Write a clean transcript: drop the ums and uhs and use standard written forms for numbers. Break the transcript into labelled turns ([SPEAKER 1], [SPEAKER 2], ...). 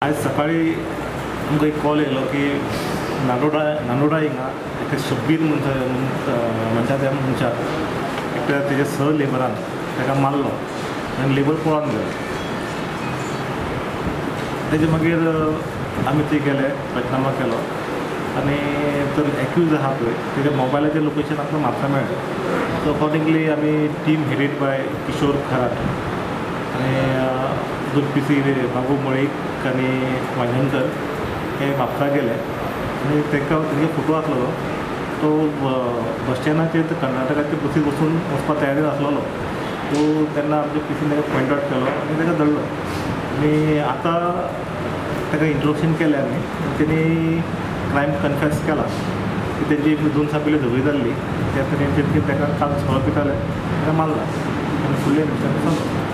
[SPEAKER 1] आयज सकाळी आमकां एक कॉल येयलो की नांदोडा हिंगा एक शब्बीर म्हणटा त्या मनशाक एकट्या तेज्या स लेबरान ताका मारलो आनी लेबर पळोवन गेलो. तेजे मागीर आमी थंय गेले, पंचनामा केलो आनी तर एक्यूज आहा पळय तेज्या मोबायलाचेर लोकेशन आमकां म्हापसा मेळ्ळें. सो अकॉर्डिंगली आमी टीम हेडीड बाय किशोर खराट आनी दोन पी सी बाबू मळीक आनी वांयगणकर हे म्हापसा गेले आनी तांकां तेंगे फोटो आसलेलो तो बस स्टँडाचेर कर्नाटकाचे बसीर बसून वचपा तयारीन आसलेलो. तो तेन्ना आमच्या पी सीन ताका पॉयंट आवट केलो आनी ताका धरलो आनी आतां ताका इंट्रोडक्शन केलें आमी. तेणी क्रायम कन्फेस केला की तेंची 2 दिसां पयलीं झगडी जाल्ली, त्या तरेन ताका काल सोरो पिताले, ताका मारला आनी फुडले इन्वेस्टिगेशन चालू.